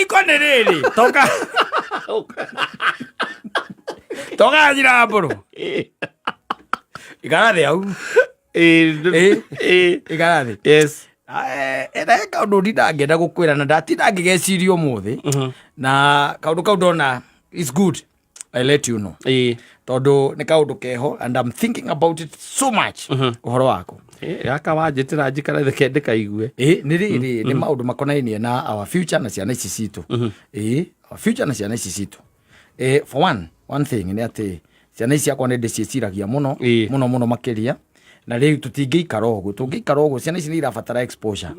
Riko nĩ rĩrĩ toka toka njira mbũrũ ikara thĩ hau. Ĩ. Ikara thĩ. Yes. Ena he kaũndũ ndinda ngĩenda gũkwĩra na ndatinda ngĩgeciria ũmũthĩ na kaũndũ kau ndona is good I let you know, tondũ nĩ kaũndũ keho and I'm thinking about it so much, ũhoro wako. Gaka wanjĩtĩra njikare theke ndĩkaigue. Ĩ nĩ rĩrĩ, nĩ maũndũ makonainie na our future na ciana ici citũ. Ĩ, our future na ciana ici citũ. For one thing nĩ atĩ ciana ici ciakwa nĩ ndĩciĩciragia mũno, mũno mũno makĩria, na rĩu tũtingĩikara ũguo. Tũngĩikara ũguo, ciana ici nĩ irabatara exposure.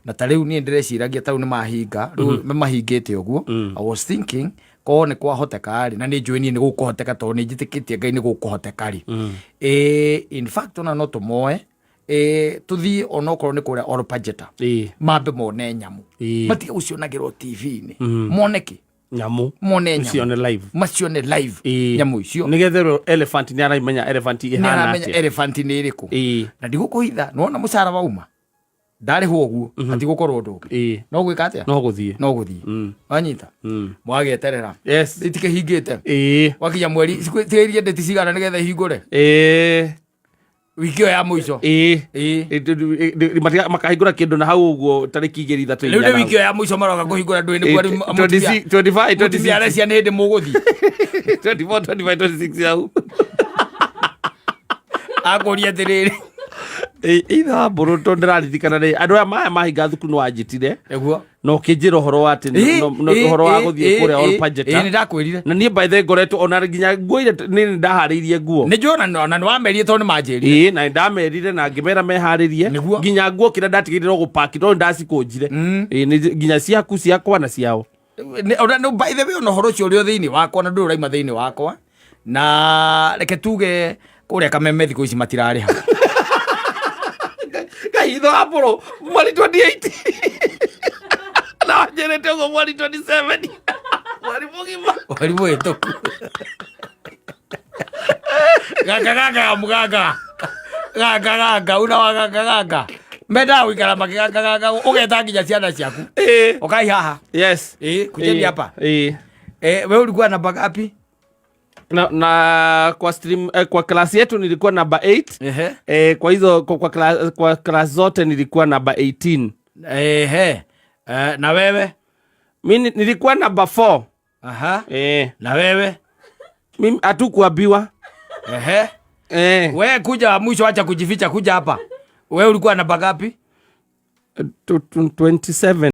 Na ta rĩu niĩ ndĩreciragia, ta rĩu nĩ mahinga, rĩu nĩ mahingĩte ũguo, I was thinking korwo nĩ kwahoteka rĩ, na nĩ njũĩ niĩ nĩ gũkũhoteka tondũ nĩ njĩtĩkĩtie Ngai nĩ gũkũhoteka rĩ, in fact ona no tũmoe tũthiĩ onokorwo nĩ kũrĩa Olpajeta, mambe mone nyamũ, matige gũcionagĩrwo TV-inĩ, mone kĩ? Nyamũ. Mone nyamũ. Cione live. Macione live nyamũ icio. Nĩgetha elephant nĩ aramenya elephant nĩ ĩhana aramenya atĩa. Elephant nĩ ĩrĩkũ. Na ndigũkũhitha, nĩwona mũcara wauma ndarĩhwo ũguo, hatigũkorwo ũndũ ũngĩ. No gwĩka atĩa? No gũthiĩ. No gũthiĩ. Wanyita? Mwagĩeterera. Itikĩhingĩte. Wakinya mweri tigairie ndĩti cigana nĩgetha ihingũre? Wiki ĩyo ya mũico. Makahingũra kĩndũ na hau ũguo tarĩki 2, 3. Rĩu nĩ wiki ĩyo ya mũico maroka kũhingũra, ndũĩ nĩkuo rĩu mũtumia 25, mũtumia 26. arecia nĩ hĩndĩ mũgũthiĩ. 24, 25, 26 hau. Akũria atĩrĩrĩ. Ithe wa mbũrũ, tondũ ndĩraririkana rĩ, andũ aya maya mahinga thukuru nĩ wanjĩtire Nĩguo. Na ũkĩnjĩra ũhoro wa atĩ ũhoro wa gũthiĩ kũrĩa Olpajeta. Nĩ ndakwĩrire. Na niĩ by the way ngoretwo ona nginya nguo iria nĩ ndaharĩirie nguo. Nĩ njũĩ ona nĩ wamerire tondũ nĩ manjĩrire. Ĩĩ, na ndamerire na ngĩmera meharĩrie. Nĩguo. Nginya nguo kĩrĩa ndatigĩrĩre gũpaki tondũ ndacikũnjire. Ĩĩ, nginya ciaku, ciakwa na ciao. By the way, ona ũhoro ũcio ũrĩ o thĩinĩ wakwa na ndũrĩ ũraima thĩinĩ wakwa, na reke tuge kũrĩa Kameme thikũ ici matirarĩha. Ngai, ithe wa mbũrũ, mweri 28 na wanjĩrĩte ũguo mweri 27, mweri mũgima. Mweri mũhĩtũku. Gaka gaka mũganga gaka gaka una wa gaka gaka mendaga gũikara makĩgaka gaka, ũgeta nginya ciana ciaku. Ũkai haha. Ĩ, kujeni hapa. We ulikuwa namba ngapi? Na kwa stream, kwa class yetu nilikuwa namba 8. Kwa hizo kwa class zote nilikuwa namba 18. Ehe. Na wewe? Mi nilikuwa namba 4. Na wewe? Mimi hatukuambiwa. We kuja wa mwisho, acha kujificha, kuja hapa. We ulikuwa namba ngapi? 27.